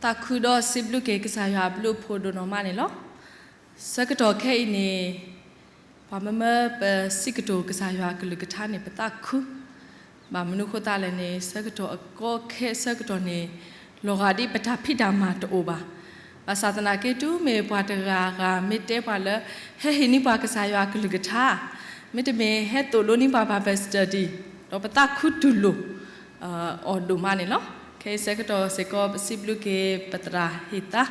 သးခုဒီးစံးဘျုးက့ၤကစၢ်ယွၤအဘျုးအဖှိၣ်ဒိၣ်နီၢ်မးန့ၣ်လီၤ. ဆၢကတီၢ်ခဲအံၤန့ၣ် ပှၤမၢမၢပစံးကတိၤကစၢ်ယွၤအကလုၢ်ကထါန့ၣ် ပသးခု ဘၣ်မနုၤဃိသတးလဲၣ်န့ၣ် ဆၢကတီၢ်အကီခဲဆၢကတီၢ်န့ၣ် လီၤဂာ်ဒ်ပတၢ်ဖံးတၢ်မၤတအိၣ်ဘၣ်. ဘၣ်ဆၣ်သနာ်က့ တုၤမ့ၢ်ပှၤတဂၤဂၤမ့ၢ်တဲပှၤလၢ ဟဲဟ့ၣ်န့ၢ်ပှၤကစၢ်ယွၤအကလုၢ်ကထါ, မ့တမ့ၢ်ဟဲသိၣ်လိန့ၢ်ပှၤ Bible study ဒီးပသးခုတူၢ်လိာ် အီၤဒိၣ်မးန့ၣ်လီၤ. ခဲအံၤဆၢကတီၢ်စ့ၢ်ကီး ပစံးဘျုးက့ၤပသရၣ်ဟ့ၣ်သါ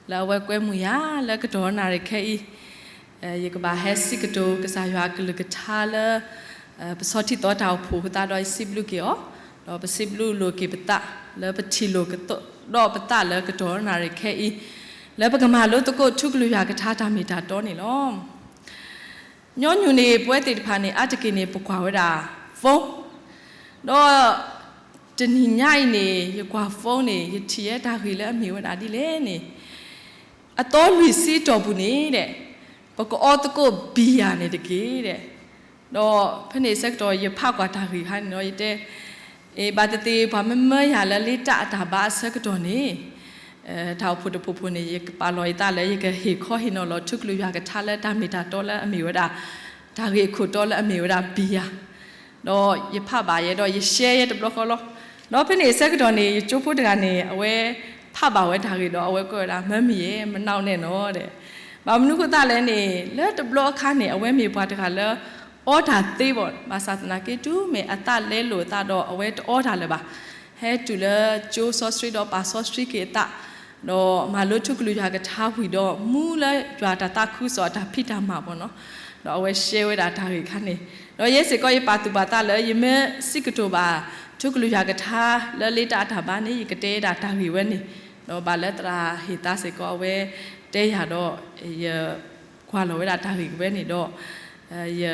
လၢအဝဲကွဲမုာ်ယၤလၢကတီၢ်နၣ်ရံၣ်ခဲအံၤ ယကဘၣ်ဟဲစံးကတိၤကစၢ်ယွၤအကလုၢ်ကထါလၢ ပဆီၣ်ထံသီတၢ်အိၣ်ဖှိၣ်အဃိသတးဒီး ယစံးဘျုးက့ၤအီၤ, ဒီးပစံးဘျုးလိာ်က့ၤပသး လၢပထံၣ်လိာ်ကဒီးပသးလၢကတီၢ်နၣ်ရံၣ်ခဲအံၤ လၢပကမၤလိသကိးထူကလုၢ်ယွၤကထါတၢ်မ့ၢ်တၢ်တီန့ၣ်လီၤ. ညီနုၢ်န့ၣ် ပဝဲသ့ၣ်တဖၣ်န့ၣ် အါတက့ၢ်န့ၣ် ပကွၢ်ဝဲဒၣ် phone ဒီး တနံၤညါအံၤန့ၣ် ယကွၢ် phone န့ၣ် ယထံၣ်ဝဲတၢ်ဂ့ၢ်လၢအမ့ၢ်ဝဲဒၣ်ဒ်လဲၣ်န့ၣ် အသီလွံၢ်ဆံအတီၢ်ပူၤန့ၣ်ဒီး ပကအီသကိး beer န့ၣ်တက့ၢ်ဒီး ဒီးဖဲန့ၣ်ဆၢကတီၢ် ယဖးကွၢ်တၢ်ဂ့ၢ်ခါန့ၣ်ဒီး ယတဲ အ့ ဘၣ်သ့ၣ်သ့ၣ် ပှၤမၢမၢယၤလၢလ့တၢ်အတၢ်ဘါအဆၢကတီၢ်န့ၣ် တၢ်အိၣ်ဖှိၣ်တဖှိၣ်ဖှိၣ်န့ၣ် ယကပာ်လီၤယသးလၢ ယကဟ့ၣ်ခီဟ့ၣ်နီၤလီၤထူကလုၢ်ယွၤကထါလၢတၢ်မ့ၢ်တၢ်တီလၢအမ့ၢ်ဝဲဒၣ် တၢ်ဂ့ၢ်အခိၣ်တီလၢအမ့ၢ်ဝဲဒၣ် beer ဒီးယဖးဘၣ်ယဲဒီးယ share ယဲတဘျီဃီလီၤ. ဒီးဖဲန့ၣ်ဆၢကတီၢ်န့ၣ် ယကၠိဖိတဂၤန့ၣ် အဝဲဖးဘၣ်ဝဲတၢ်ဂ့ၢ်ဒီး အဝဲကွဲးဝဲဒၣ် မ့မ့ၢ်ယဲ မနၢ်နဲၣ်နီၤဒီး ဘၣ်မနုၤဃိသတးလဲၣ်န့ၣ် လၢတဘျီအခါန့ၣ် အဝဲမ့ၢ်ပှၤတဂၤလၢ အီတၢ်သ့ဘၣ် ဘၣ်ဆၣ်သနာ်က့ တုၤမ့ၢ်အသးလဲလိာ်အသးဒီး အဝဲတအီတၢ်လၢၤဘၣ်. ဟဲတုၤလၢကၠိစီဆှံဒီးပာ်စီဆှံက့ၤအသး ဒီးမၤလိထူကလုၢ်ယွၤကထါဝံၤဒီး မူလၢယွၤတၢ်သးခုကစီၣ်အတၢ်ဖံးတၢ်မၤဘၣ်နီၤ. ဒီးအဝဲ share ဝဲဒၣ်တၢ်ဂ့ၢ်ခါန့ၣ် ဒီးယဲစ့ၢ်ကီးယပာ်သူၣ်ပာ်သးလၢ ယမ့ၢ်စံးကတိၤဘၣ် ထူကလုၢ်ယွၤကထါလၢလ့တၢ်အတၢ်ဘါန့ၣ် ယကတဲဒၣ်တၢ်ဂ့ၢ်ဝဲန့ၣ် ဒီးဘၣ်လၢသရၣ်ဟ့ၣ်သါစ့ၢ်ကီးအဝဲတဲယၤဒီး ယကွၢ်လီၤဝဲဒၣ်တၢ်ဂ့ၢ်ဝဲန့ၣ်ဒီး ယ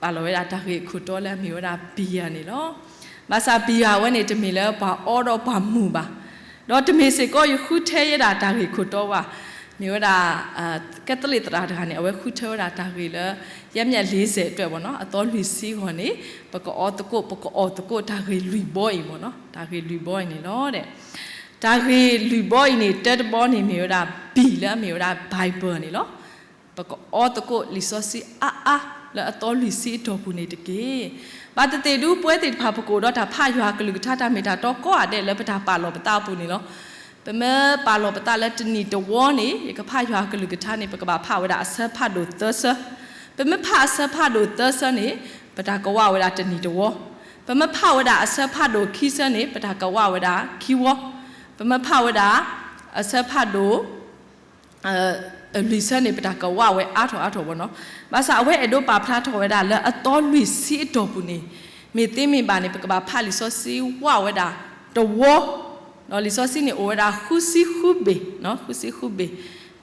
ပာ်လီၤဝဲဒၣ်တၢ်ဂ့ၢ်အခိၣ်တီလၢအမ့ၢ်ဝဲဒၣ် beer န့ၣ်လီၤ. ဘၣ်ဆၣ် beer ဝဲန့ၣ် တမ့ၢ်လၢပှၤအီဒီးပှၤမုာ်ဘၣ်. ဒီးတမ့ၢ်စ့ၢ်ကီးယဃုထၢယဲဒၣ်တၢ်ဂ့ၢ်ခိၣ်တီဘၣ်. မ့ၢ်ဝဲဒၣ် ကဲသလံးသရၣ်တဂၤန့ၣ် အဝဲဃုထၢဝဲဒၣ်တၢ်ဂ့ၢ်လၢ ယဲမျဲၢ်လ့စဲးအတၢၢ်ဘၣ်နီၤ အသီလွံၢ်ဆံဂီၢ်န့ၣ် ပကအီသကိး ပကအီၣ်သကိးတၢ်ဂ့ၢ်လွံၢ်ဘီအံၤမ့ၢ်နီၤ တၢ်ဂ့ၢ်လွံၢ်ဘီအံၤန့ၣ်လီၤ. တၢ်ဂ့ၢ်လွံၢ်ဘီအံၤန့ၣ် တၢတဘီန့ၣ်မ့ၢ်ဝဲဒၣ် beer လၢအမ့ၢ်ဝဲဒၣ် Bible န့ၣ်လီၤ. ပကအီသကိးလံာ်စီဆှံအါအါလၢအသီလွံၢ်ဆံအတီၢ်ပူၤန့ၣ်တက့ၢ်. ဘၣ်သ့ၣ်သ့ၣ်ဒုး ပဝဲသ့ၣ်တဖၣ်ပကအိၣ်ဒီးတၢ်ဖးယွၤကလုၢ်ကထါတၢ်မ့ၢ်တၢ်တီကိးဂၤဒဲးလၢပတၢ်ပာ်လီၤပသးအပူၤန့ၣ်လီၤ. ပမ့ၢ်ပာ်လီၤပသးလၢတနံၣ်တဝီန့ၣ် ယကဖးယွၤကလုၢ်ကထါန့ၣ် ပကဘၣ်ဖးဝဲဒၣ်အဆၢဖးဒိၣ်သၢဆၢ. ပမ့ၢ်ဖးအဆၢဖးဒိၣ်သၢဆၢန့ၣ် ပတၢ်ကဝးဝဲဒၣ်တနံၣ်တဝီ. ပမ့ၢ်ဖးဝဲဒၣ်အဆၢဖးဒိၣ်ခံဆၢန့ၣ် ပတၢ်ကဝးဝဲဒၣ်ခံဝီ. ပမ့ၢ်ဖးဝဲဒၣ် အဆၢဖးဒိၣ် လွံၢ်ဆၢန့ၣ် ပတၢ်ကဝးဝဲအါထီၣ်အါထီၣ်ဘၣ်နီၤ. ဘၣ်ဆၣ်အဝဲအဲၣ်ဒိးပာ်ဖျါထီၣ်ဝဲဒၣ်လၢအသီလွံၢ်ဆံအတီၢ်ပူၤန့ၣ် မ့ၢ်သ့မ့ၢ်ဘၣ်န့ၣ် ပကဘၣ်ဖးလံာ်စီဆှံဝးဝဲဒၣ်တဝီ ဒီးလံာ်စီဆှံန့ၣ်အိၣ်ဝဲဒၣ်ဃုဆံဃုဘ့ၣ်, ဃုဆံဃုဘ့ၣ်,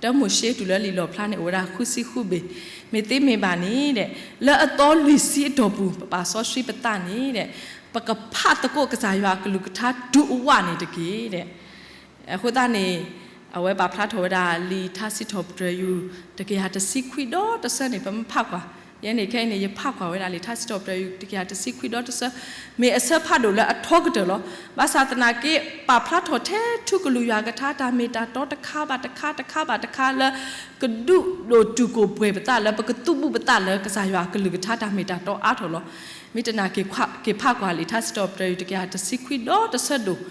တၢမိၤၡ့တုၤလၢလံာ်လီၣ်ဖျါန့ၣ် အိၣ်ဝဲဒၣ်ဃုဆံဃုဘ့ၣ်. မ့ၢ်သ့မ့ၢ်ဘၣ်န့ၣ်ဒီး လၢအသီလွံၢ်ဆံအတီၢ်ပူၤ ပပာ်စီဆှံပသးန့ၣ်ဒီး ပကဖးသကိးကစၢ်ယွၤအကလုၢ်ကထါတုၤအဝးန့ၣ်တက့ၢ်ဒီး အဃိသတးန့ၣ် အဝဲပာ်ဖျါထီၣ်ဝဲဒၣ်လံာ်ထါစံးထီၣ်ပတြၢၤယုၢ် တကယၤတဆံခွံဒီတဆၢန့ၣ် ပမ့ၢ်ဖးကွၢ်, ယဲန့ၣ်ခဲအံၤန့ၣ် ယဖးကွၢ်ဝဲဒၣ်လံာ်ထါစံးထီၣ်ပတြၢၤယုၢ် တကယၤတဆံခွံဒီတဆၢ, မ့ၢ်အဆၢဖးဒိၣ်လၢအထီကတၢၢ်လီၤ. ဘၣ်ဆၣ်သနာ်က့ ပာ်ဖျါထီၣ်ထဲထူကလုၢ်ယွၤကထါတၢ်မ့ၢ်တၢ်တီတခါဘၣ်တခါ တခါဘၣ်တခါလၢ ကဒုးဒိၣ်တုာ်ကိၢ်ပှဲၤပသးလၢ ပကသုးဘူးပသးလၢကစၢ်ယွၤအကလုၢ်ကထါတၢ်မ့ၢ်တၢ်တီအါထီၣ်လီၤ. မ့ၢ်တနာ်က့ၤဖးကွၢ်လံာ်ထါစံးထီၣ်ပတြၢၤယုၢ် တကယၤတဆံခွံဒီတဆၢဒိၣ်,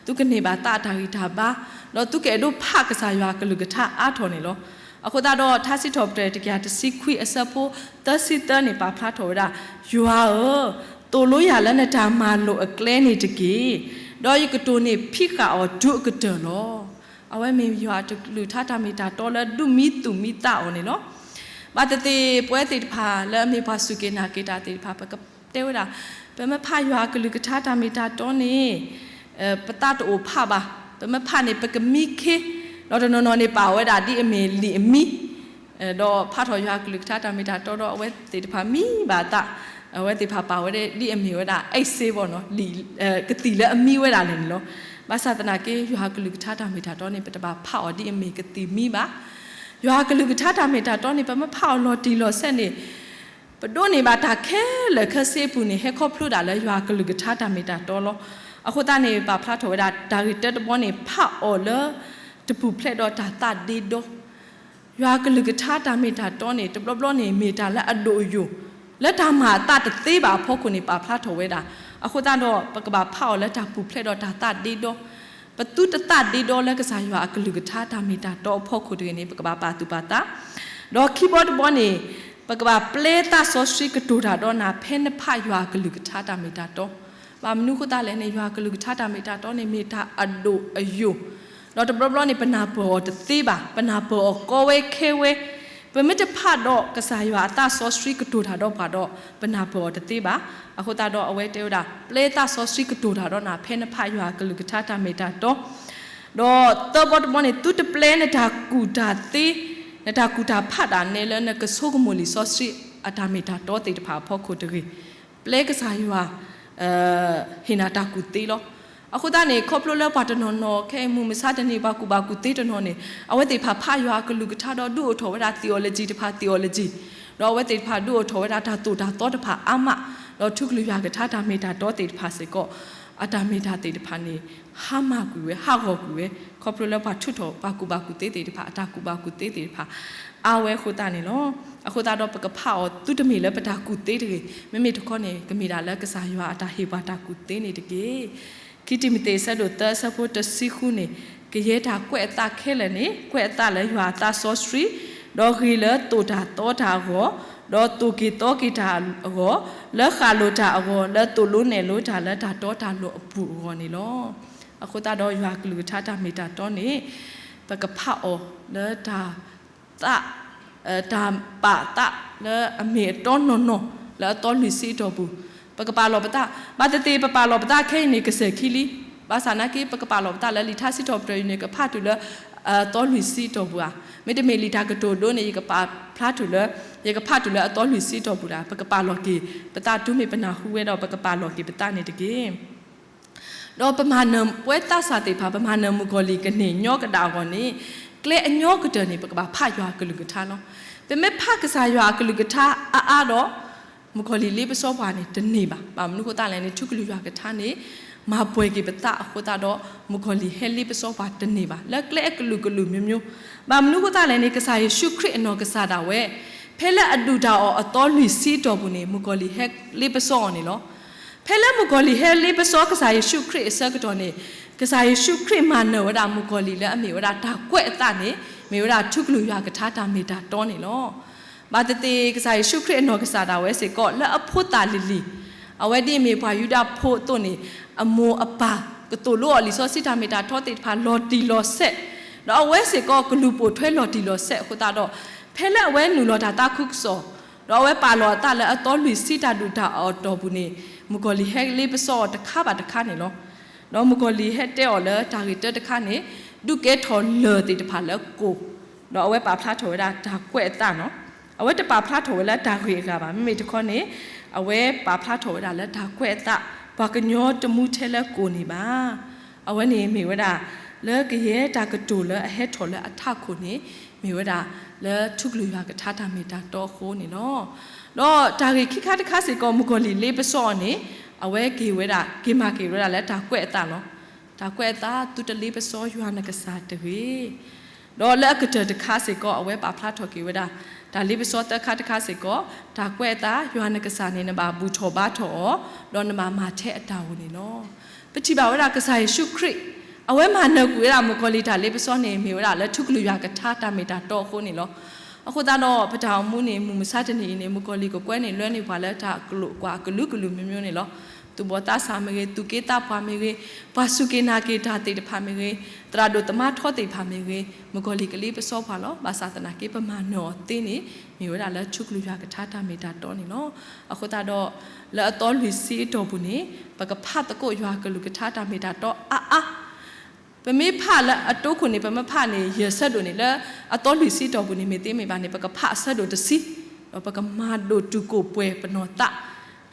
သုကန့ၢ်ဘၣ်သးအတၢ်ဂံၢ်တၢ်ဘါ, ဒီးသုကအဲၣ်ဒိးဖးကစၢ်ယွၤအကလုၢ်ကထါအါထီၣ်န့ၣ်လီၤ. အဃိသတးဒီး ထါစံးထီၣ်ပတြၢၤတကယၤတဆံခွံအဆၢဖိသၢဆံသၢန့ၣ် ပာ်ဖျါထီၣ်ဝဲဒၣ်, ယွၤဧၢ, သိၣ်လိယၤလၢနတၢ်မၤလိာ်အကျဲန့ၣ်တက့ၢ်. ဒီးယကတိၢ်န့ၢ်ဖံးဃာ်အီၤတုၤအကတၢၢ်လီၤ. အဝဲမ့ၢ်ယွၤအကလုၢ်ကထါတၢ်မ့ၢ်တၢ်တီလၢဒုးမံသူၣ်မံသးအီၤန့ၣ်လီၤ. ဘၣ်သ့ၣ်သ့ၣ် ပဝဲသ့ၣ်တဖၣ်လၢအမ့ၢ်ပှၤစူၢ်က့ၤနာ်က့ၤတၢ်သ့ၣ်တဖၣ် ပကတဲဝဲဒၣ်, ပမ့ၢ်ဖးယွၤအကလုၢ်ကထါတၢ်မ့ၢ်တၢ်တီန့ၣ် ပသးတအိၣ်ဖးဘၣ်. ပမ့ၢ်ဖးန့ၣ် ပကမံခ့, ဒီးတနီၤနီၤန့ၣ် ပာ်ဝဲဒၣ်ဒ်အမ့ၢ်လံာ်အမံ ဒီးဖးထီၣ်ယွၤအကလုၢ်ကထါတၢ်မ့ၢ်တၢ်တီဒီး အဝဲသ့ၣ်တဖၣ်မံဘၣ်အသး, အဝဲသ့ၣ်တဖၣ်ပာ်ဝဲဒၣ်ဒ်အမ့ၢ်ဝဲဒၣ် အ့ၣ်စ့ဘီနီၤ, ကသံၣ်လၢအမံဝဲဒၣ်လဲၣ်န့ၣ်လီၤ. ဘၣ်ဆၣ်သနာ်က့ ယွၤအကလုၢ်ကထါတၢ်မ့ၢ်တၢ်တီန့ၣ် ပတဘၣ်ဖးအီၤဒ်အမ့ၢ်ကသံၣ်မံဘၣ်. ယွၤအကလုၢ်ကထါတၢ်မ့ၢ်တၢ်တီန့ၣ် ပမ့ၢ်ဖးအီၤလီၤတံၢ်လီၤဆဲးန့ၣ် ပဒိးန့ၢ်ဘၣ်တၢ်ခဲလၢာ်ခဲဆ့အပူၤန့ၣ် ဟဲခီဖျိဒၣ်လၢယွၤအကလုၢ်ကထါတၢ်မ့ၢ်တၢ်တီလီၤ. အဃိသတးန့ၣ် ပာ်ဖျါထီၣ်ဝဲဒၣ် တၢ်ဂ့ၢ်တၢတဘီန့ၣ် ဖးအီၤလၢ တပူၤဖျဲးဒီးတၢ်သးဒ့ဒီ ယွၤအကလုၢ်ကထါတၢ်မ့ၢ်တၢ်တီန့ၣ် တဘျီဘျီန့ၣ် မ့ၢ်တၢ်လၢအဒိၣ်အယိာ် လၢတၢ်မၤအသးတသ့ဘၣ်အဖီခိၣ်န့ၣ် ပာ်ဖျါထီၣ်ဝဲဒၣ်. အဃိသတးဒီး ပကဘၣ်ဖးအီၤလၢတၢ်ပူၤဖျဲးဒီးတၢ်သးဒ့ဒီ, ပသုတသးဒ့ဒီလၢကစၢ်ယွၤအကလုၢ်ကထါတၢ်မ့ၢ်တၢ်တီအဖီခိၣ်တဂ့ၤန့ၣ် ပကဘၣ်ပာ်သူၣ်ပာ်သး, ဒီးခံဘီတဘီန့ၣ် ပကဘၣ်ပျဲသးစီဆှံကတိၤတၢ်ဒီးနၤ ဖဲနဖးယွၤအကလုၢ်ကထါတၢ်မ့ၢ်တၢ်တီ, ဘၣ်မနုၤအဃိသတးလဲၣ်န့ၣ် ယွၤအကလုၢ်ကထါတၢ်မ့ၢ်တၢ်တီန့ၣ် မ့ၢ်တၢ်အဒိၣ်အယိာ် ဒီးတဘျီဘျီန့ၣ် ပနၢ်ပၢၢ်အီၤတသ့ဘၣ်, ပနၢ်ပၢၢ်အီၤကီဝဲခဲဝဲ, ပမ့ၢ်တဖးဒီးကစၢ်ယွၤအသးစီဆှံကတိၤတၢ်ဒီးပှၤဒီး ပနၢ်ပၢၢ်အီၤတသ့ဘၣ်. အဃိသတးဒီးအဝဲတဲဝဲဒၣ် ပျဲသးစီဆှံကတိၤတၢ်ဒီးနၤ ဖဲနဖးယွၤအကလုၢ်ကထါတၢ်မ့ၢ်တၢ်တီ, ဒီးသၢဘီတဘီန့ၣ် သုတပျဲနတၢ်ကူၣ်တၢ်သ့, နတၢ်ကူၣ်တၢ်ဖးဒၣ်နဲလၢနကဆိကမိၣ်လံာ်စီဆှံအတၢ်မ့ၢ်တၢ်တီသ့ၣ်တဖၣ်အဖီခိၣ်တဂ့ၤ ပျဲကစၢ်ယွၤ ဟ့ၣ်နၤတၢ်ကူၣ်သ့လီၤ. အဃိသတးန့ၣ် ခီဖျိလၢပှၤတနီၤနီၤ ခဲအံၤမုၢ်မဆါတနံၤ ပှၤကူၣ်ဘၣ်ကူၣ်သ့တနီၤန့ၣ် အဝဲသ့ၣ်တဖၣ်ဖးယွၤအကလုၢ်ကထါဒီး ဒုးအိၣ်ထီၣ်ဝဲဒၣ် theology တဖၣ် theology, ဒီးအဝဲသ့ၣ်တဖၣ်ဒုးအိၣ်ထီၣ်ဝဲဒၣ်တၢ်သိၣ်တၢ်သီတဖၣ်အါမး, ဒီးထူကလုၢ်ယွၤကထါတၢ်မ့ၢ်တၢ်တီသ့ၣ်တဖၣ်စ့ၢ်ကီး အတၢ်မ့ၢ်တၢ်သ့ၣ်တဖၣ်န့ၣ် ဟါမၢ်ကွံာ်ဝဲ ဟးဂီၤကွံာ်ဝဲ ခီဖျိလၢပှၤထုးထီၣ် ပှၤကူၣ်ဘၣ်ကူၣ်သ့သ့ၣ်တဖၣ် အတၢ်ကူၣ်ဘၣ်ကူၣ်သ့သ့ၣ်တဖၣ် အါဝဲအဃိသတးန့ၣ်လီၤ. အဃိသတးဒီးပကဖးအီၤ သုတမ့ၢ်လၢပတၢ်ကူၣ်သ့တဂ့ၤ, မ့မ့ၢ်တခီန့ၣ် ကမ့ၢ်ဒၣ်လၢကစၢ်ယွၤအတၢ်ဟ့ၣ်ပှၤတၢ်ကူၣ်သ့န့ၣ်တက့ၢ်. ခံတံၤမသ့း အဆၢဒိၣ်သၢ အဆၢဖိတဆံဃုန့ၣ်, ကယဲၢ်တၢ်ကွဲးအသးခဲလၢာ်န့ၣ် ကွဲးအသးလၢယွၤအသးစီဆှံ, ဒီးဂ့ၤလၢသိၣ်တၢ်သီတၢ်အဂီၢ်, ဒီးသိၣ်က့ၤသီက့ၤတၢ်အဂီၢ်, လၢဃၣ်လိာ်တၢ်အဂီၢ်, လၢသိၣ်လိနဲၣ်လိတၢ်လၢတၢ်တီတၢ်လိၤအပူၤအဂီၢ်န့ၣ်လီၤ. အဃိသတးဒီးယွၤကလုၢ်ကထါတၢ်မ့ၢ်တၢ်တီန့ၣ် ပကဖးအီၤလၢတၢ် သး, တၢ်ပာ်သးလၢအမ့ၢ်အတီနီၢ်နီၢ် လၢအသီလွံၢ်ဆံအတီၢ်ပူၤ, ပကပာ်လီၤပသး, ဘၣ်သ့ၣ်သ့ၣ် ပပာ်လီၤပသးခဲအံၤန့ၣ် ကစၢၢ်ခံလံ, ဘၣ်ဆၣ်နာ်က့ ပကပာ်လီၤပသးလၢလံာ်ထါစံးထီၣ်ပတြၢၤအံၤန့ၣ် ကဖးတုၤလၢ အသီလွံၢ်ဆံအတီၢ်ပူၤဧါ, မ့တမ့ၢ်လံာ်တၢ်ကတိၤဒိန့ၣ် ယကပာ်ဖျါတုၤလၢ, ယကဖးတုၤလၢအသီလွံၢ်ဆံအတီၢ်ပူၤဒၣ်, ပကပာ်လီၤက့ၤပသးတုၤမ့ၢ်ပနၢ်ဟူဝဲဒီး ပကပာ်လီၤက့ၤပသးန့ၣ်တက့ၢ်. ဒီးပမၤနၢၤပဝဲသးစၢ်သ့ၣ်တဖၣ် ပမၤနၢၤမုၣ်ကီၤလံၢ်ကန့ၢ်ညီကဒၣ်အဂီၢ်န့ၣ်, ကျဲအညီကတၢၢ်န့ၣ် ပကဘၣ်ဖးယွၤအကလုၢ်ကထါလီၤ. ပမ့ၢ်ဖးကစၢ်ယွၤအကလုၢ်ကထါအါအါဒီး မုၣ်ကီၤလံၢ်လ့ပစီပှၤန့ၣ်တန့ၢ်ဘၣ်. ဘၣ်မနုၤအဃိသတးလဲၣ်န့ၣ် ထူကလုၢ်ယွၤကထါန့ၣ် မၤပှဲၤက့ၤပသးအဃိသတးဒီး မုၣ်ကီၤလံၢ်ဟဲလ့ပစီပှၤတန့ၢ်ဘၣ် လၢကျဲအကလုာ်ကလုာ် မျိုးမျိုး, ဘၣ်မနုၤအဃိသတးလဲၣ်န့ၣ် ကစၢ်ယ့ၣ်ၡူးခရံာ်အနီၢ်ကစၢ်ဒၣ်ဝဲ ဖဲလၢအဒုၣ်တၢ်အီၣ်အသီလွံၢ်ဆံအတီၢ်ပူၤန့ၣ် မုၣ်ကီၤလံၢ်ဟဲလ့ပစီအီၤန့ၣ်လီၤ. ဖဲလၢမုၣ်ကီၤလံၢ်ဟဲလ့ပစီကစၢ်ယ့ၣ်ၡူးခရံာ်အဆၢကတီၢ်န့ၣ်, ကစၢ်ယ့ၣ်ၡူးခရံာ်မၤနၢၤဝဲဒၣ်မုၣ်ကီၤလံၢ်လၢအမ့ၢ်ဝဲဒၣ်တၢ်ကွဲးအသးန့ၣ် မ့ၢ်ဝဲဒၣ်ထူကလုၢ်ယွၤကထါတၢ်မ့ၢ်တၢ်တီန့ၣ်လီၤ. ဘၣ်သ့ၣ်သ့ၣ် ကစၢ်ယ့ၣ်ၡူးခရံာ်အနီၢ်ကစၢ်ဒၣ်ဝဲစ့ၢ်ကီး လၢအဖိသၣ်လံၤလံၤ, အဝဲဒ်အမ့ၢ်ပှၤယူဒၤဖိအသိးန့ၣ်, အမိၢ်အပၢ်ကသိၣ်လိအီၤလံာ်စီဆှံတၢ်မ့ၢ်တၢ်တီသ့ၣ်တဖၣ်လီၤတံၢ်လီၤဆဲး, ဒီးအဝဲစ့ၢ်ကီးကလူၤပိာ်ထွဲလီၤတံၢ်လီၤဆဲးအဃိသတးဒီး, ဖဲလၢအဝဲနုာ်လီၤတၢ်သးခုကစီၣ်, ဒီးအဝဲပာ်လီၤအသးလၢအသီလွံၢ်ဆံတၢ်ဒုၣ်တၢ်အီၣ်အတီၢ်ပူၤန့ၣ်, မုၣ်ကီၤလံၢ်ဟဲလ့ပစီအီၤတခါဘၣ်တခါန့ၣ်လီၤ. ဒီးမုၣ်ကီၤလံၢ်ဟဲတဲအီၤလၢတၢ်ဂ့ၢ်တၢတခါန့ၣ်, ဒုးကဲထီၣ်လၢၢ်သ့ၣ်တဖၣ်လၢကိၢ်, ဒီးအဝဲပာ်ဖျါထီၣ်ဝဲဒၣ်တၢ်ကွဲးအသးန့ၣ်, အဝဲတပာ်ဖျါထီၣ်ဝဲလၢတၢ်ဂ့ၢ်အဂၤဘၣ် မ့မ့ၢ်တခီန့ၣ်, အဝဲပာ်ဖျါထီၣ်ဝဲဒၣ်လၢတၢ်ကွဲးအသး, ပှၤကညီတမူထဲလၢကိၢ်န့ၣ်ဘၣ်. အဝဲန့ၣ်မ့ၢ်ဝဲဒၣ်, လၢကယဲၢ်တၢ်ကတိၤလၢအဟဲထီၣ်လၢအထးခိၣ်န့ၣ်, မ့ၢ်ဝဲဒၣ်လၢထူကလုၢ်ယွၤကထါတၢ်မ့ၢ်တၢ်တီအဃိန့ၣ်လီၤ. ဒီးတၢ်ဂ့ၢ်ခံခါတခါစ့ၢ်ကီး မုၣ်ကီၤလံၢ်လ့ပစီအီၤန့ၣ်, အဝဲက့ၤဝဲဒၣ် က့ၤမၤက့ၤဝဲဒၣ်လၢတၢ်ကွဲးအသးလီၤ. တၢ်ကွဲးအသး သုတလ့ပစီယွၤနကစၢ်တဂ့ၤ. ဒီးလၢအကတၢၢ်တခါစ့ၢ်ကီး အဝဲပာ်ဖျါထီၣ်က့ၤဝဲဒၣ်, တၢ်လ့ပစီသၢခါတခါစ့ၢ်ကီး, တၢ်ကွဲးအသး ယွၤနကစၢ်န့ၣ် နဘၣ်ဘူၣ်ထီၣ်ဘါထီၣ်အီၤ, ဒီးနဘၣ်မၤထဲအတၢ်ဧိၤန့ၣ်လီၤ. ပထံၣ်ဘၣ်ဝဲဒၣ်ကစၢ်ယ့ၣ်ၡူးခရံာ်, အဝဲမၤနၢၤကွံာ်ဝဲဒၣ်မုၣ်ကီၤလံၢ်တၢ်လ့ပစီန့ၣ် မ့ၢ်ဝဲဒၣ်လၢထူကလုၢ်ယွၤကထါတၢ်မ့ၢ်တၢ်တီအဃိန့ၣ်လီၤ. အဃိသတးဒီး ပတၢ်အိၣ်မူန့ၣ် မုၢ်မဆါတနံၤအံၤန့ၣ် မုၣ်ကီၤလံၢ်ကကွဲန့ၢ်လွဲန့ၢ်ပှၤလၢတၢ်ကလိာ်ကွာ်အကလုာ်ကလုာ်မျိုးမျိုးန့ၣ်လီၤ. သူၣ်ဘီၣ်သးစၢ်မ့ၢ်ဂ့ၤ, သူၣ်က့သးပှၢ်မ့ၢ်ဂ့ၤ, ပှၤစူၢ်က့ၤနာ်က့ၤတၢ်သ့ၣ်တဖၣ်မ့ၢ်ဂ့ၤ, သရၣ်ဒိၣ်သမါထီသ့ၣ်တဖၣ်မ့ၢ်ဂ့ၤ, မုၣ်ကီၤလံၢ်ကလ့ပစီပှၤလီၤ. ဘၣ်ဆၣ်သနာ်က့ ပမၤနၢၤအီၤသ့န့ၣ် မ့ၢ်ဝဲဒၣ်လၢထူကလုၢ်ယွၤကထါတၢ်မ့ၢ်တၢ်တီန့ၣ်လီၤ. အဃိသတးဒီး လၢအသီလွံၢ်ဆံအတီၢ်ပူၤန့ၣ် ပကဖးသကိးယွၤကလုၢ်ကထါတၢ်မ့ၢ်တၢ်တီအါအါ ပမ့ၢ်ဖးလၢအတိခိၣ်န့ၣ် ပမ့ၢ်ဖးန့ၣ် ယဲၢ်ဆၢဒိၣ်န့ၣ် လၢအသီလွံၢ်ဆံတီၢ်ပူၤန့ၣ် မ့ၢ်သ့မ့ၢ်ဘၣ်န့ၣ် ပကဖးအဆၢဒိၣ်တဆံ, ဒီးပကမၤဒိၣ်တုာ်ကိၢ်ပှဲၤပနီၢ်သး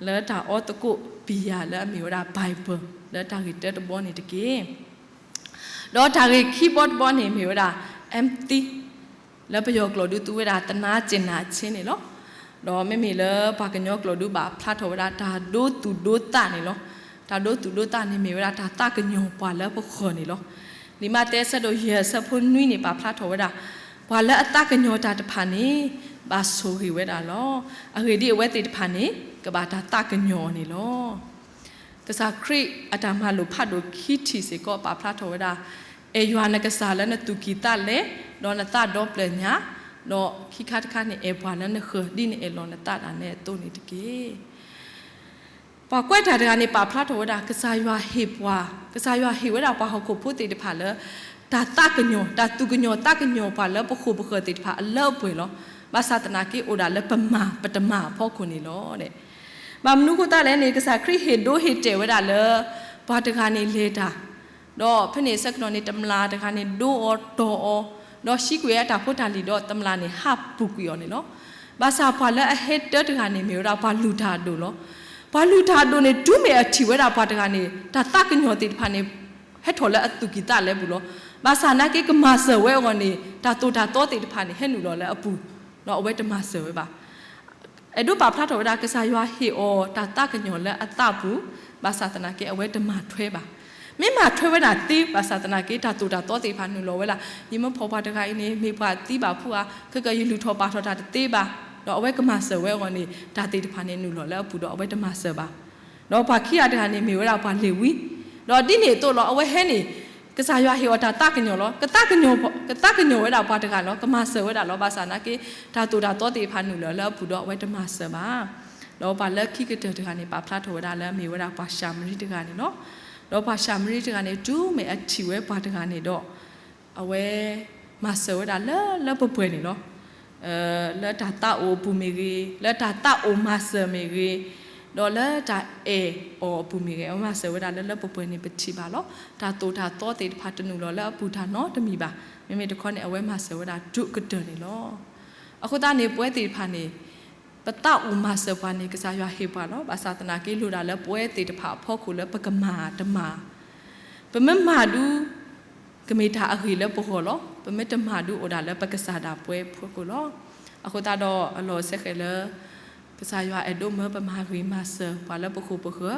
လၢတၢ်အီသကိးပံၤယၤလၢအမ့ၢ်ဝဲဒၣ် Bible လၢတၢ်ဂ့ၢ်တၢတဘီန့ၣ်တက့ၢ်. ဒီးတၢ်ဂ့ၢ်ခံဘီတဘီန့ၣ်မ့ၢ်ဝဲဒၣ် empathy လၢပယီၤကျိာ်ဒုးသူဝဲဒၣ် သနာ်က့နာ်က့န့ၣ်လီၤ. ဒီးမ့မ့ၢ်လၢပှၤကညီကျိာ်ဒုးဘၣ်ဖျါထီၣ်ဝဲဒၣ်တၢ်ဒိသူၣ်ဒိသးန့ၣ်လီၤ. တၢ်ဒိသူၣ်ဒိသးန့ၣ်မ့ၢ်ဝဲဒၣ်တၢ်သးကညီၤပှၤလၢပဃၢၤန့ၣ်လီၤ. လံာ်မးသဲအဆၢဒိၣ်ယဲၢ်အဆၢဖိနွံန့ၣ် ပာ်ဖျါထီၣ်ဝဲဒၣ် ပှၤလၢအသးကညီၤတၢ်တဖၣ်န့ၣ် ဘၣ်ဆိၣ်ဂ့ၤဝဲဒၣ်လီၤ. အဂ့ၢ်ဒ်အံၤ, အဝဲသ့ၣ်တဖၣ်န့ၣ် ကဘၣ်တၢ်သးကညီၤအီၤန့ၣ်လီၤ. ကစၢ်ခရံာ်အတၢ်မၤလိာ်ဖးဒိၣ်ခံထံၣ်စ့ၢ်ကီး ပာ်ဖျါထီၣ်ဝဲဒၣ်, အဲၣ်ယွၤနကစၢ်လၢနသူၣ်ကံၢ်သးလဲ, ဒီးနသးဒီဖျၢၣ်ညါ, ဒီးခံခါတခါန့ၣ် အဲၣ်ပှၤလၢနဃၢၤ ဒ်နအဲၣ်လီၤနသးဒၣ်နဲအသိးန့ၣ်တက့ၢ်. ပှၤကွဲးတၢ်တဂၤန့ၣ် ပာ်ဖျါထီၣ်ဝဲဒၣ် ကစၢ်ယွၤဟ့ၣ်ပှၤ, ကစၢ်ယွၤဟ့ၣ်ဝဲဒၣ်ပှၤဟီၣ်ခိၣ်ဖိသ့ၣ်တဖၣ်လၢ တၢ်သးကညီၤ, တၢ်သူၣ်ကညီၤသးကညီၤပှၤလၢပဃိာ်ပဃၢၤသ့ၣ်တဖၣ်အလၢအပှဲၤလီၤ. ဘၣ်ဆၣ်သနာ်က့ အိၣ်ဒၣ်လၢပမၤပတမၤအဖီခိၣ်န့ၣ်လီၤ. ဘၣ်မနုၤအဃိသတးလဲၣ်န့ၣ် ကစၢ်ခရံာ်ဟ့ၣ်ဒိဟ့ၣ်တဲာ်ဝဲဒၣ်လၢ ပှၤတဂၤန့ၣ်လဲၤတၢ် ဒီးဖဲန့ၣ်ဆၢကတီၢ်န့ၣ် တမျာ်တဂၤန့ၣ် ဒိအီၤတီၢ်အီၤ, ဒီးဟံးကွံာ်ဝဲတၢ်ဖိတၢ်လံၤဒီး တမျာ်န့ၣ်ဟးပူၤကွံာ်အီၤန့ၣ်လီၤ. ဘၣ်ဆၣ်ပှၤလၢအဟဲတၢတဂၤန့ၣ် မ့ၢ်ဝဲဒၣ်ပှၤလုၢ်တၢ်အဒိၣ်လီၤ. ပှၤလုၢ်တၢ်အဒိၣ်န့ၣ် တုၤမ့ၢ်အထံၣ်ဝဲဒၣ်ပှၤတဂၤန့ၣ် တၢ်သးကညီၤသ့ၣ်တဖၣ်န့ၣ် ဟဲထီၣ်လၢအသူၣ်ကံၢ်သးလဲပူၤလီၤ. ဘၣ်ဆၣ်သနာ်က့ ကမၤစၢၤဝဲအဂီၢ်န့ၣ် တၢ်သိၣ်တၢ်သီသ့ၣ်တဖၣ်န့ၣ် ဟဲနုာ်လီၤလၢအပူၤ, ဒီးအဝဲတမၤစၢၤဝဲဘၣ်. အဲၣ်ဒိးပာ်ဖျါထီၣ်ဝဲဒၣ် ကစၢ်ယွၤဟ့ၣ်အီၤတၢ်သးကညီၤလၢအသးပူၤ, ဘၣ်ဆၣ်သနာ်က့ အဝဲတမၤထွဲဘၣ်. မ့ၢ်မၤထွဲဝဲဒၣ်သ့ ဘၣ်ဆၣ်သနာ်က့ တၢ်သိၣ်တၢ်သီသ့ၣ်တဖၣ်နုာ်လီၤဝဲဒၣ်, ယမ့ၢ်ဖီၣ်ပှၤတဂၤအံၤန့ၣ် မ့ၢ်ပှၤသံဘၣ်ဖုဧါ, ခဲကယလုၢ်ထီၣ်ပာ်ထီၣ်တၢ်တသ့ဘၣ်, ဒီးအဝဲကမၤစၢၤဝဲအဂီၢ်န့ၣ် တၢ်သ့ၣ်တဖၣ်န့ၣ်နုာ်လီၤလၢအပူၤဒီးအဝဲတမၤစၢၤဘၣ်. ဒီးပှၤခံဂၤတဂၤန့ၣ် မ့ၢ်ဝဲဒၣ်ပှၤလ့ၤဝံ, ဒီးဒ်န့ၣ်အသိးလီၤ အဝဲဟဲန့ၣ် ကစၢ်ယွၤဟ့ၣ်အီၤတၢ်သးကညီၤလီၤ. ကသးကညီၤဝဲဒၣ်ပှၤတဂၤလီၤ, ကမၤစၢၤဝဲဒၣ်လီၤ. ဘၣ်ဆၣ်သနာ်က့ တၢ်သိၣ်တၢ်သီသ့ၣ်တဖၣ်နုာ်လီၤလၢအပူၤဒီးအဝဲတမၤစၢၤဘၣ်. ဒီးပှၤလၢခံကတၢၢ်တဂၤန့ၣ် ပာ်ဖျါထီၣ်ဝဲဒၣ်လၢအမ့ၢ်ဝဲဒၣ်ပှၤၡၤမရံတဂၤန့ၣ်လီၤ. ဒီးပှၤၢ်ၡၤမရံတဂၤန့ၣ် တုၤမ့ၢ်အထံၣ်ဝဲပှၤတဂၤန့ၣ်ဒီး အဝဲမၤစၢၤဝဲဒၣ်လၢလၢပှဲၤပှဲၤန့ၣ်လီၤ. လၢတၢ်သးအိၣ်အပူၤမ့ၢ်ဂ့ၤ, လၢတၢ်သးအိၣ်မၤစၢၤမ့ၢ်ဂ့ၤ, ဒီးလၢတၢ်အဲၣ်အီၤအပူၤမ့ၢ်ဂ့ၤ, အဝဲမၤစၢၤဝဲဒၣ်လၢလၢပှဲၤပှဲၤန့ၣ် ပထံၣ်ဘၣ်လီၤ. တၢ်သိၣ်တၢ်သီသ့ၣ်တဖၣ်တနုာ်လီၤလၢအပူၤတၢ်နီတမံၤဘၣ်. မ့မ့ၢ်တခီန့ၣ် အဝဲမၤစၢၤဝဲဒၣ်တုၤကတၢၢ်န့ၣ်လီၤ. အဃိသတးန့ၣ် ပဝဲသ့ၣ်တဖၣ်န့ၣ် ပသးအိၣ်မၤစၢၤပှၤန့ၣ် ကစၢ်ယွၤဟ့ၣ်ပှၤလီၤ. ဘၣ်ဆၣ်သနာ်က့ လိၣ်ဒၣ်လၢပဝဲသ့ၣ်တဖၣ်အဖီခိၣ်လၢပကမၤတမၤ, ပမ့ၢ်မၤဒုး ကမ့ၢ်တၢ်အဂ့ၤလၢပဂီၢ်လီၤ. ပမ့ၢ်တမၤဒုးအိၣ်ဒၣ်လၢပကစၢ်ဒၣ်ပဝဲအဖီခိၣ်လီၤ. အဃိသတးဒီးအလီၢ်စဲဃဲးလၢ ကစၢ်ယွၤအဲၣ်ဒိးမၢပမၤဂ့ၤမၤစၢၤပှၤလၢပဃိာ်ပဃၢၤ,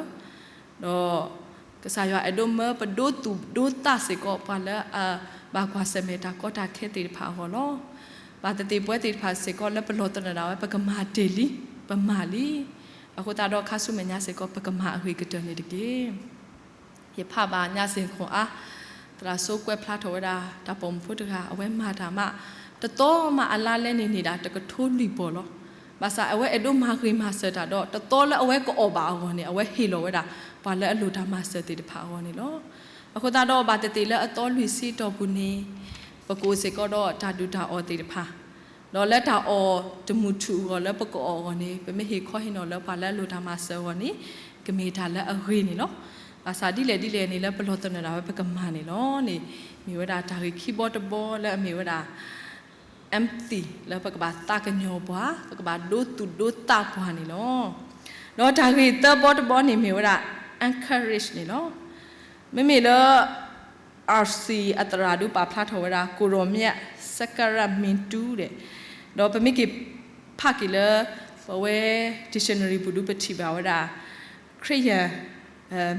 ဒီး ကစၢ်ယွၤအဲၣ်ဒိးမၢပဒိသူၣ်ဒိသးစ့ၢ်ကီး ပှၤလၢအဘၣ်ကွၢ်ဆၢၣ်မဲာ်တၢ်ကီတၢ်ခဲသ့ၣ်တဖၣ်အဂီၢ်လီၤ. ဘၣ်သ့ၣ်သ့ၣ်ပဝဲသ့ၣ်တဖၣ်စ့ၢ်ကီးလၢပလီၢ်သနၢၣ်ဒၣ်ဝဲ ပကမၤတ့ၢ်လံ, ပမၤလံ. အဃိသတးဒီးခါဆူမဲာ်ညါစ့ၢ်ကီး ပကမၤအဂ့ၤကတၢၢ်န့ၣ်တက့ၢ်. ယဖးဘၣ်ညါစ့ၢ်ကီးအါ, သရၣ်စိကွဲးဖျါထီၣ်ဝဲဒၣ် တၢ်ပိာ်မုၣ်ဖိတဂၤ အဝဲမၤတၢ်မး တသီမးအလါလဲန့ၣ်န့ၣ်ဒၣ် တကထိလွံၢ်ပီၢ်လီၤ. ဘၣ်ဆၣ်အဝဲအဲၣ်ဒိးမၤဂ့ၤမၤစၢၤတၢ်ဒီး တသီလၢအဝဲကအီၣ်ဘၣ်အဂီၢ်န့ၣ် အဝဲဟ့ၣ်လီၤဝဲဒၣ် ပှၤလၢအလိၣ်တၢ်မၤစၢၤသ့ၣ်တဖၣ်အဂီၢ်န့ၣ်လီၤ. အဃိသတးဒီးဘၣ်သ့ၣ်သ့ၣ်လၢအသီလွံၢ်ဆံတီၢ်ပူၤန့ၣ် ပကအိၣ်စ့ၢ်ကီးဒီးတၢ်ဒုၣ်တၢ်အီၣ်သ့ၣ်တဖၣ် ဒီးလၢတၢ်အီၣ်တမုာ်ထူၣ်အဂီၢ်လၢပကအီၣ်အဂီၢ်န့ၣ် ပမ့ၢ်ဟ့ၣ်ခီဟ့ၣ်နီၤလၢပှၤလၢအလိၣ်တၢ်မၤစၢၤအဂီၢ်န့ၣ် ကမ့ၢ်တၢ်လၢအဂ့ၤန့ၣ်လီၤ. ဘၣ်ဆၣ်ဒ်လဲၣ်ဒ်လဲၣ်န့ၣ် လၢပလီၢ်သနၢၣ်ဒၣ်ဝဲပကမၤန့ၣ်လီၤန့ၣ် မ့ၢ်ဝဲဒၣ်တၢ်ဂ့ၢ်ခံဘီတဘီလၢအမ့ၢ်ဝဲဒၣ် empathy လၢပကဘၣ်သးကညီၤပှၤ, ပကဘၣ်ဒိသူၣ်ဒိသးပှၤန့ၣ်လီၤ. ဒီးတၢ်ဂ့ၢ်သၢဘီတဘီန့ၣ်မ့ၢ်ဝဲဒၣ် encourage န့ၣ်လီၤ. မ့မ့ၢ်လၢ R C အသရၣ်ဒုးပာ်ဖျါထီၣ်ဝဲဒၣ် ကိုရောင်မြတ် စကရတ်မင်းသူ ဒီး ဒီးပမ့ၢ်က့ၤဖးက့ၤလၢ ပဝဲ dictionary ပူၤဒုးပထံၣ်ဘၣ်ဝဲဒၣ် ခရစ်ယာန်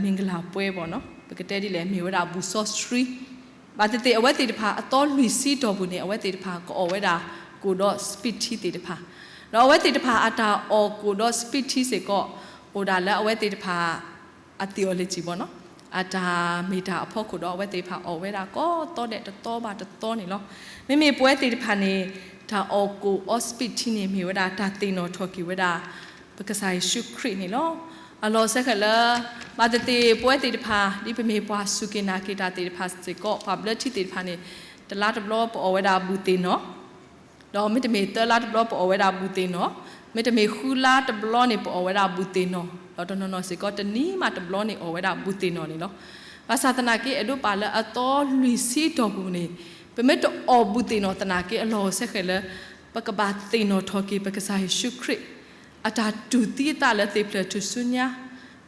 မင်္ဂလာပွဲ ပေါ့နော်, ပကတဲဒ်လဲၣ် မ့ၢ်ဝဲဒၣ်ဘူၣ်စီဆှံ, ဘၣ်သ့ၣ်သ့ၣ်အဝဲသ့ၣ်တဖၣ်အသီလွံၢ်ဆံတီၢ်ပူၤန့ၣ် အဝဲသ့ၣ်တဖၣ်ကအီၣ်ဝဲဒၣ်ကိၣ်ဒီးစပံးထံသ့ၣ်တဖၣ်, ဒီးအဝဲသ့ၣ်တဖၣ်အတၢ်အီၣ်ကိၣ်ဒီးစပံးထံစ့ၢ်ကီး အိၣ်ဒၣ်လၢအဝဲသ့ၣ်တဖၣ် အ theology ပေါ့နော်, အတၢ်မ့ၢ်တၢ်အဖီခိၣ်ဒီး အဝဲသ့ၣ်တဖၣ်အီၣ်ဝဲဒၣ်ကိးသီဒဲးတသီဘၣ်တသီန့ၣ်လီၤ. မ့မ့ၢ်ပဝဲသ့ၣ်တဖၣ်န့ၣ် တၢ်အီၣ်ကိၣ်အီစပံးထံန့ၣ် မ့ၢ်ဝဲဒၣ်တၢ်သ့ၣ်နီၣ်ထီၣ်က့ၤဝဲဒၣ် ပကစၢ်ယ့ၣ်ၡူးခရံာ်န့ၣ်လီၤ. အလီၢ်စဲဃဲးလၢ ဘၣ်သ့ၣ်သ့ၣ်ပဝဲသ့ၣ်တဖၣ် ဒ်ပမ့ၢ်ပှၤစူၢ်က့ၤနာ်က့ၤတၢ်သ့ၣ်တဖၣ်စ့ၢ်ကီး ပှၤဘျၢထံသ့ၣ်တဖၣ်န့ၣ် တလါတဘျီပအီၣ်ဝဲဒၣ်ဘူၣ်သ့ၣ်နီၣ် ဒီးမ့တမ့ၢ်သၢလါတဘျီပအီၣ်ဝဲဒၣ်ဘူၣ်သ့ၣ်နီၣ်, မ့တမ့ၢ်ဃုလါတဘျီန့ၣ် ပအီၣ်ဝဲဒၣ်ဘူၣ်သ့ၣ်နီၣ်, ဒီးတနီၤနီၤစ့ၢ်ကီးတနံၤမးတဘျီန့ၣ်အီၣ်ဝဲဒၣ်ဘူၣ်သ့ၣ်နီၣ်န့ၣ်လီၤ. ဘၣ်ဆၣ်သနာ်က့ အဲၣ်ဒိးပာ်လၢအသီလွံၢ်ဆံတီၢ်ပူၤန့ၣ် ပမ့ၢ်တအီၣ်ဘူၣ်သ့ၣ်နီၣ်သနာ်က့ အလီၢ်စဲဃဲးလၢ ပကဘၣ်သ့ၣ်နီၣ်ထီၣ်က့ၤပကစၢ်ယ့ၣ်ၡူးခရံာ် အတၢ်တူၢ်သံအသးလၢသ့ၣ်ဖျၢၣ်ထူၣ်စုညါ,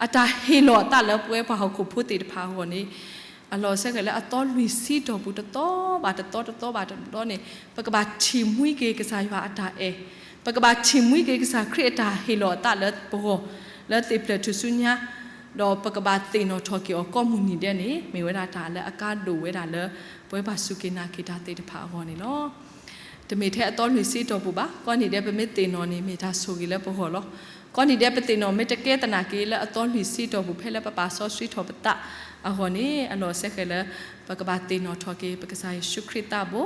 အတၢ်ဟ့ၣ်လီၤအသးလၢပဝဲပှၤဟီၣ်ခိၣ်ဖိသ့ၣ်တဖၣ်အဂီၢ်န့ၣ်, အလီၢ်စဲဃဲးလၢအသီလွံၢ်ဆံတီၢ်ပူၤတသီဘၣ်တသီတသီဘၣ်တသီန့ၣ် ပကဘၣ်ထံၣ်မှံက့ၤကစၢ်ယွၤအတၢ်အဲၣ်, ပကဘၣ်ထံၣ်မှံက့ၤကစၢ်ခရံာ်အတၢ်ဟ့ၣ်လီၤအသးလၢပဂီၢ် လၢသ့ၣ်ဖျၢၣ်ထူၣ်စုညါ, ဒီးပကဘၣ်သ့ၣ်နီၣ်ထီၣ်က့ၤအီၤကိးမုၢ်နံၤဒဲးန့ၣ် မ့ၢ်ဝဲဒၣ်တၢ်လၢအကါဒိၣ်ဝဲဒၣ်လၢ ပဝဲပှၤစူၢ်က့ၤနာ်က့ၤတၢ်သ့ၣ်တဖၣ်အဂီၢ်န့ၣ်လီၤ. တမ့ၢ်ထဲအသီလွံၢ်ဆံတီၢ်ပူၤဘၣ်, ကိးနံၤဒဲးပမ့ၢ်သ့ၣ်နီၣ်န့ၣ် မ့ၢ်တၢ်ဆိၣ်ဂ့ၤလၢပဂီၢ်လီၤ. ကိးနံၤဒဲးပသ့ၣ်နီၣ် မ့ၢ်တကဲသနာ်က့လၢအသီလွံၢ်ဆံတီၢ်ပူၤ ဖဲလၢပပာ်စီဆှံထီၣ်ပသးအဂီၢ်န့ၣ် အလီၢ်စဲဃဲၤလၢ ပကဘၣ်သ့ၣ်နီၣ်ထီၣ်က့ၤ ပကစၢ်ယ့ၣ်ၡူးခရံာ်သးဘိ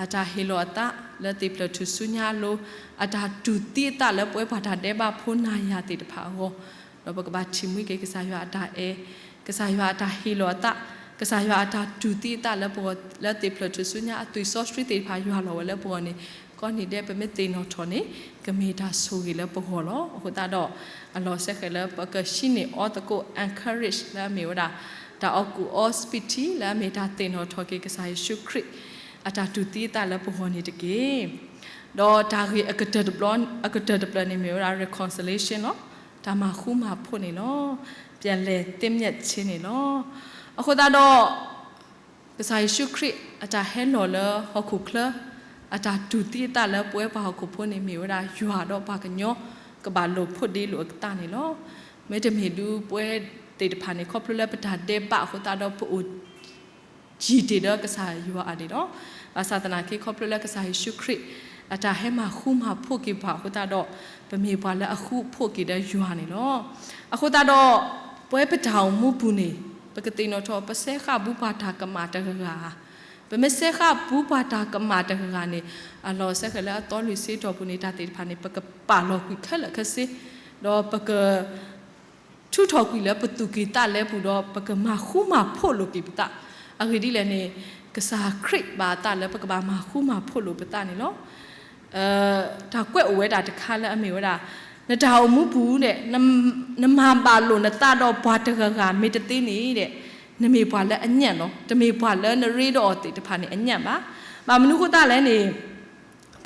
အတၢ်ဟ့ၣ်လီၤအသးလၢသ့ၣ်ဖျၢၣ်ထူၣ်စုညါအလိၤ, အတၢ်တူၢ်သံအသးလၢပဝဲပှၤတၢ်ဒဲးဘးဖိနၤယၤသ့ၣ်တဖၣ်အဂီၢ်, ဒီးပကဘၣ်ထံၣ်မှံက့ၤကစၢ်ယွၤအတၢ်အဲၣ်, ကစၢ်ယွၤအတၢ်ဟ့ၣ်လီၤအသး, ကစၢ်ယွၤအတၢ်တူၢ်သံအသးလၢပဂီၢ် လၢသ့ၣ်ဖျၢၣ်ထူၣ်စုညါအသွံၣ်စီဆှံသ့ၣ်တဖၣ်ယွၤလီၤဝဲလၢပဂီၢ်န့ၣ်, ကိးနံၤဒဲးပမ့ၢ်သ့ၣ်နီၣ်ထီၣ်န့ၣ် ကမ့ၢ်တၢ်ဆိၣ်ဂ့ၤလၢပဂီၢ်လီၤ. အဃိသတးဒီး အလီၢ်စဲဃဲၤလၢပကဟံးန့ၢ်အီသကိး encourage လၢအမ့ၢ်ဝဲဒၣ် တၢ်အီၣ်ကူၣ်အီ speed လၢအမ့ၢ်တၢ်သ့ၣ်နီၣ်ထီၣ်က့ၤကစၢ်ယ့ၣ်ၡူးခရံာ် အတၢ်တူၢ်သံအသးလၢပဂီၢ်န့ၣ်တက့ၢ်. ဒီးတၢ်ဂ့ၢ်အကတၢၢ်တဖျၢၣ်န့ၣ်မ့ၢ်ဝဲဒၣ် reconciliation လီၤ. တၢ်မၤဃူမၤဖိးန့ၣ်လီၤ. ပြန်လည်သင့်မြတ်ခြင်းန့ၣ်လီၤ. အဃိသတးဒီး ကစၢ်ယ့ၣ်ၡူးခရံာ်အတၢ်ဟဲလီၤလၢဟီၣ်ခိၣ်ချၢ, အတၢ်တူၢ်သံအသးလၢပဝဲပှၤဟီၣ်ခိၣ်ဖိန့ၣ် မ့ၢ်ဝဲဒၣ်ယွၤဒီးပှၤကညီ ကဘၣ်လိာ်ဖိးဒ့လိာ်အသးန့ၣ်လီၤ. မ့တမ့ၢ်ဒုးပဝဲသ့ၣ်တဖၣ်န့ၣ် ခီဖျိလၢပတၢ်ဒဲးဘးအဃိသတးဒီး ပအိၣ် ယံာ်တ့ၢ်ဒီးကစၢ်ယွၤအန့ၣ်လီၤ. ဘၣ်ဆၣ်သနာ်က့ ခီဖျိလၢကစၢ်ယ့ၣ်ၡူးခရံာ် အတၢ်ဟဲမၤဃူမၤဖိးက့ၤပှၤအဃိသတးဒီး ပမ့ၢ်ပှၤလၢအဃူအဖိးက့ၤဒီးယွၤန့ၣ်လီၤ. အဃိသတးဒီး ပဝဲပတၢ်အိၣ်မူပူၤန့ၣ် ပကသ့ၣ်နီၣ်ထီၣ် ပစဲဃာ်ဘူးပှၤတၢ်ကမၣ်တဂၤဂၤ, ပမ့ၢ်စဲဃာ်ဘူးပှၤတၢ်ကမၣ်တဂၤဂၤန့ၣ် အလီၢ်စဲဃဲၤလၢအသီလွံၢ်ဆံတီၢ်ပူၤန့ၣ် တၢ်သ့ၣ်တဖၣ်န့ၣ် ပကပာ်လီၤကွံာ်ခဲလၢာ်ခဲဆ့, ဒီးပက ထုးထီၣ်ကွံာ်လၢပသူၣ်ကံၢ်သးလဲပူၤဒီး ပကမၤဃူမၤဖိးလိာ်က့ၤပသး. အဂ့ၢ်ဒ်လဲၣ်န့ၣ် ကစၢ်ခရံာ်ဘၣ်အသးလၢပကဘၣ်မၤဃူမၤဖိးလိာ်ပသးန့ၣ်လီၤ. တၢ်ကွဲးအိၣ်ဝဲဒၣ်တခါလၢအမ့ၢ်ဝဲဒၣ် နတၢ်အိၣ်မူပူၤဒီး နမၤဘၣ်လိာ်နသးဒီးပှၤတဂၤဂၤမ့ၢ်တသ့န့ၣ်ဒီး နမ့ၢ်ပှၤလၢအညံ့လီၤ. တမ့ၢ်ပှၤလၢနရ့ဒီးအီၤသ့ၣ်တဖၣ်န့ၣ်အညံ့ဘၣ်. ဘၣ်မနုၤအဃိသတးလဲၣ်န့ၣ်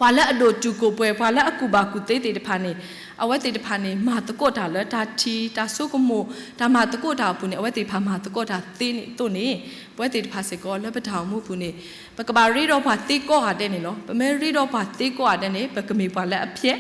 ပှၤလၢအဒိၣ်တုာ်ခိၣ်ပှဲၤ ပှၤလၢအကူၣ်ဘၣ်ကူၣ်သ့သ့ၣ်တဖၣ်န့ၣ် အဝဲသ့ၣ်တဖၣ်န့ၣ် မၤသကိးတၢ်လၢတၢ်ထံၣ် တၢ်ဆိကမိၣ် တၢ်မၤသကိးတၢ်အပူၤန့ၣ် အဝဲသ့ၣ်တဖၣ်မၤသကိးတၢ်သ့န့ၣ်အသိးန့ၣ် ပဝဲသ့ၣ်တဖၣ်စ့ၢ်ကီးလၢပတၢ်အိၣ်မူပူၤန့ၣ် ပကဘၣ်ရ့ဒီးပှၤသ့ကိးဂၤဒဲးန့ၣ်လီၤ. ပမ့ၢ်ရ့ဒီးပှၤသ့ကိးဂၤဒဲးန့ၣ် ပကမ့ၢ်ပှၤလၢအဖျဲး,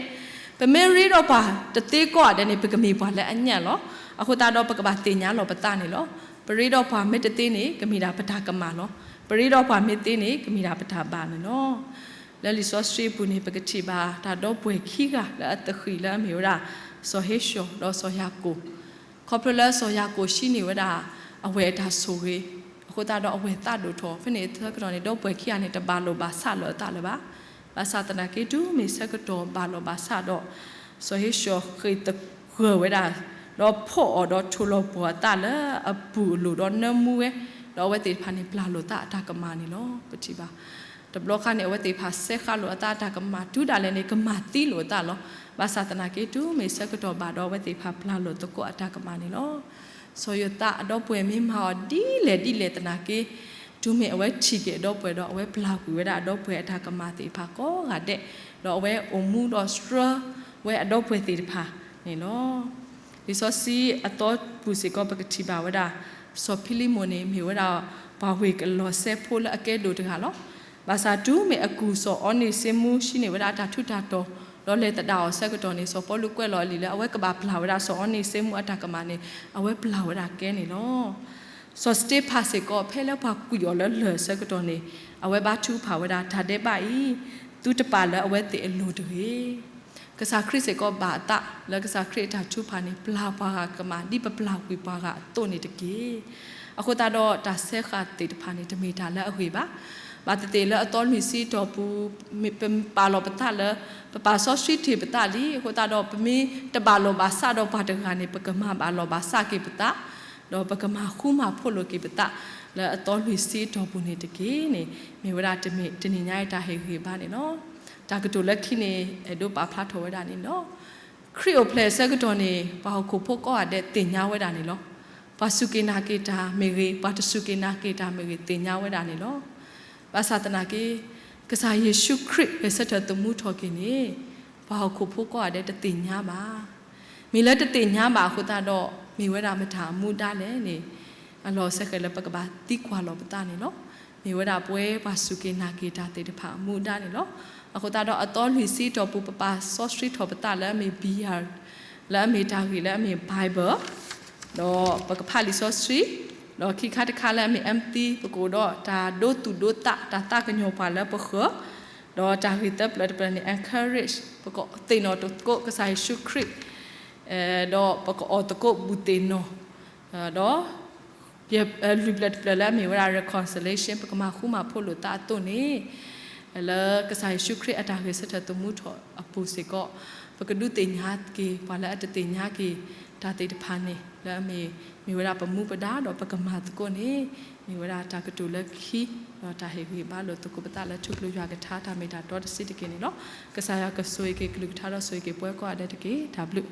ပမ့ၢ်ရ့ဒီးပှၤတသ့ကိးဂၤဒဲးန့ၣ် ပကမ့ၢ်ပှၤလၢအညံ့လီၤ. အဃိသတးဒီးပကဘၣ်သ့ၣ်ညါလီၤပသးန့ၣ်လီၤ. ပရ့ဒီးပှၤမ့ၢ်တသ့န့ၣ် ကမ့ၢ်ဒၣ်ပတၢ်ကမၣ်လီၤ. ပရ့ဒီးပှၤမ့ၢ်သ့န့ၣ် ကမ့ၢ်ဒၣ်ပတၢ်ဘၣ်န့ၣ်လီၤ. လၢလံာ်စီဆှံအပူၤန့ၣ် ပကထံၣ်ဘၣ်တၢ်ဒီပုၢ်ဝဲၢ်ခံဂၤလၢအသဃံးလၢအမ့ၢ်ဝဲဒၣ် စီၤဧ့ၡီၤဒီးစီၤယၤကိာ် ခီဖျိလၢစီၤယၤကိာ်ဟံးန့ၢ်ဝဲဒၣ် အဝဲၢ်အတၢ်ဆိၣ်ဂ့ၤ အဃိသတးဒီးအဝဲၢ်သးဒိၣ်ထီၣ် ဖဲန့ၣ်အဆၢကတီၢ်န့ၣ် ဒီပုၢ်ဝဲၢ်ခံဂၤန့ၣ် တဘၣ်လိာ်ဘၣ်ဆးလၢၤအသးလၢၤဘၣ်. ဘၣ်ဆၣ်သနာ်က့ တုၤမ့ၢ်ဆၢကတီၢ်ဘၣ်လိာ်ဘၣ်ဆးဒီး စီၤဧ့ၡီၤဃ့ၢ်သဂၢၢ်ဝဲဒၣ် ဒီးဖီၣ်အီၤဒီးထိၣ်လီၤပှီၢ်အသးလၢအပူၤအလိၤဒီးနၢမူဝဲ, ဒီးအဝဲသ့ၣ်တဖၣ်န့ၣ် ပျၢ်လိာ်သးအတၢ်ကမၣ်န့ၣ်လီၤ. ပထံၣ်ဘၣ် တဘျီခါန့ၣ် အဝဲသ့ၣ်တဖၣ်စဲဃာ်လိာ်အသးအတၢ်ကမၣ် တုၤဒၣ်လဲာ်န့ၣ် ကမၤသံလိာ်အသးလီၤ. ဘၣ်ဆၣ်သနာ်က့ တုၤမ့ၢ်ဆၢကတီၢ်ဘၣ်ဒီးအဝဲသ့ၣ်တဖၣ်ပျၢ်လိာ်သကိးအတၢ်ကမၣ်န့ၣ်လီၤ. စီၤယိၤသးအဒီပုၢ်ဝဲၢ်မ့ၢ်မၤအီၤဒ်လဲၣ်ဒ်လဲၣ်သနာ်က့ တုၤမ့ၢ်အဝဲထံၣ်က့ၤအဒီပုၢ်ဝဲၢ်ဒီး အဝဲပျၢ်ကွံာ်ဝဲဒၣ်အဒီပုၢ်ဝဲၢ်အတၢ်ကမၣ်သ့ၣ်တဖၣ်ကိးဂၤဒဲး, ဒီးအဝဲအိၣ်မူဒီးဆှၢဝဲအဒီပုၢ်ဝဲၢ်သ့ၣ်တဖၣ်န့ၣ်လီၤ. လံာ်စီဆှံအသီပူၤစ့ၢ်ကီး ပကထံၣ်ဘၣ်ဝဲဒၣ် စီၤဖံလံမိၣ်န့ၣ် မ့ၢ်ဝဲဒၣ် ပှၤဝ့ၢ်ကလီၤစဲဖိလၢအကဲဒိၣ်တဂၤလီၤ. ဘၣ်ဆၣ်တုၤမ့ၢ်အကူၢ်စီၤအီနံၤစ့မူ ဟံးန့ၢ်ဝဲဒၣ်အတၢ်ထူးတၢ်တီၤ ဒီးလဲၤသဒၣ်အီၤဆၢကတီၢ်န့ၣ် စီၤပီလူးကွဲးလီၤအလံာ်လၢ အဝဲကဘၣ်ပျၢ်ဝဲဒၣ်စီၤအီနံၤစ့မူအတၢ်ကမၣ်န့ၣ် အဝဲပျၢ်ဝဲဒၣ်ကဲန့ၣ်လီၤ. စီၤစတ့ဖၣ်စ့ၢ်ကီး ဖဲလၢပှၤကွံာ်အီၤလၢလၢၢ်အဆၢကတီၢ်န့ၣ် အဝဲဘါထုကဖၣ်ဝဲဒၣ် တၢ်ဒဲးဘးအံၤ သုတပာ်လၢအဝဲသ့ၣ်အလိၤတဂ့ၤ. ကစၢ်ခရံာ်စ့ၢ်ကီးဘၣ်အသးလၢကစၢ်ခရံာ်အတၢ်ထုကဖၣ်န့ၣ် ပျၢ်ပှၤဂၤကမၣ် ဒ်ပပျၢ်ကွံာ်ပှၤဂၤအသိးန့ၣ်တက့ၢ်. အဃိသတးဒီးတၢ်စဲဃာ်သ့ၣ်တဖၣ်န့ၣ် တမ့ၢ်တၢ်လၢအဂ့ၤဘၣ်. ဘၣ်သ့ၣ်သ့ၣ်လၢအသီလွံၢ်ဆံတီၢ်ပူၤ ပပာ်လီၤပသးလၢ ပပာ်စီဆှံတ့ၢ်ပသးလံ. အဃိသတးဒီး ပမ့ၢ်တဘၣ်လိာ်ဘၣ်ဆးဒီးပှၤတဂၤန့ၣ် ပကမၤဘၣ်လိာ်ဘၣ်ဆးက့ၤပသး ဒီးပကမၤဃူမၤဖိးလိာ်က့ၤပသး လၢအသီလွံၢ်ဆံတီၢ်ပူၤန့ၣ်တက့ၢ်န့ၣ် မ့ၢ်ဝဲဒၣ်တနံၤညါအံၤတၢ်ဟ့ၣ်ဂံၢ်ဘါန့ၣ်လီၤ. တၢ်ကတိၤလၢခံန့ၣ် အဲၣ်ဒိးပာ်ဖျါထီၣ်ဝဲဒၣ်န့ၣ်လီၤ. ခရံာ်အိၣ်ဖျဲၣ်အဆၢကတီၢ်န့ၣ် ပှၤဟီၣ်ခိၣ်ဖိကိးဂၤဒဲးသ့ၣ်ညါဝဲဒၣ်န့ၣ်လီၤ. ပှၤစူၢ်က့ၤနာ်က့ၤတၢ်မ့ၢ်ဂ့ၤ, ပှၤတစူၢ်က့ၤနာ်က့ၤတၢ်မ့ၢ်ဂ့ၤ သ့ၣ်ညါဝဲဒၣ်န့ၣ်လီၤ. ဘၣ်ဆၣ်သနာ်က့ ကစၢ်ယ့ၣ်ၡူးခရံာ်ဂဲၤဆၢထၢၣ်သမူထီၣ်က့ၤန့ၣ် ပှၤဟီၣ်ခိၣ်ဖိကိးဂၤဒဲးတသ့ၣ်ညါဘၣ်. မ့ၢ်လၢတသ့ၣ်ညါဘၣ်အဃိသတးဒီး မ့ၢ်ဝဲဒၣ်မတၤအမူဒါလဲၣ်န့ၣ် အလီၢ်စဲဃဲၤလၢပကဘၣ်သံကွၢ်လီၤပသးန့ၣ်လီၤ. မ့ၢ်ဝဲဒၣ်ပဝဲပှၤစူၢ်က့ၤနာ်က့ၤတၢ်သ့ၣ်တဖၣ်အမူဒါန့ၣ်လီၤ. အဃိသတးဒီးအသီလွံၢ်ဆံတီၢ်ပူၤ ပပာ်စီဆှံထီၣ်ပသးလၢအမ့ၢ် ဘံယၢၣ်, လၢအမ့ၢ်တၢ်ဂ့ၢ်လၢအမ့ၢ် Bible, ဒီးပကဖးလံာ်စီဆှံ, ဒီးခံခါတခါလၢအမ့ၢ် empathy, ပကအိၣ်ဒီးတၢ်ဒိသူၣ်ဒိသး တၢ်သးကညီၤပှၤလၢပဃၢၤ, ဒီးတၢ်ဂ့ၢ်သၢပျၢၤတပျၢၤန့ၣ် encourage, ပကသ့ၣ်နီၣ်သကိးကစၢ်ယ့ၣ်ၡူးခရံာ် ဒီးပကအီၣ်သကိးဘူၣ်သ့ၣ်နီၣ်, ဒီး လွံၢ်ပျၢၤတပျၢၤလၢအမ့ၢ်ဝဲဒၣ် reconciliation, ပကမၤဃူမၤဖိးလိာ်သးအသိးန့ၣ်, လၢကစၢ်ယ့ၣ်ၡူးခရံာ်အတၢ်ဂဲၤဆၢထၢၣ်သမူထီၣ်အပူၤစ့ၢ်ကီး, ပကဒုးသ့ၣ်ညါက့ၤ ပှၤလၢအတသ့ၣ်ညါက့ၤတၢ်သ့ၣ်တဖၣ်န့ၣ် လၢအမ့ၢ် မ့ၢ်ဝဲဒၣ်ပမူပဒါ ဒီးပကမၤသကိးန့ၣ် မ့ၢ်ဝဲဒၣ်တၢ်ကတိၤလၢခံ, ဒီးတၢ်ဟ့ၣ်ဂံၢ်ဘါလိာ်သကိးပသးလၢထူၣ်ဖျိယွၤကထါ တၢ်မ့ၢ်တၢ်တီတဆံးတက့ၢ်န့ၣ်လီၤ. ကစၢ်ယွၤကဆိၣ်ဂ့ၤက့ၤကလုၢ်ကထါ ဒီးဆိၣ်ဂ့ၤက့ၤပှၤကိးဂၤဒဲးတက့ၢ်. တၢ်ဘျုး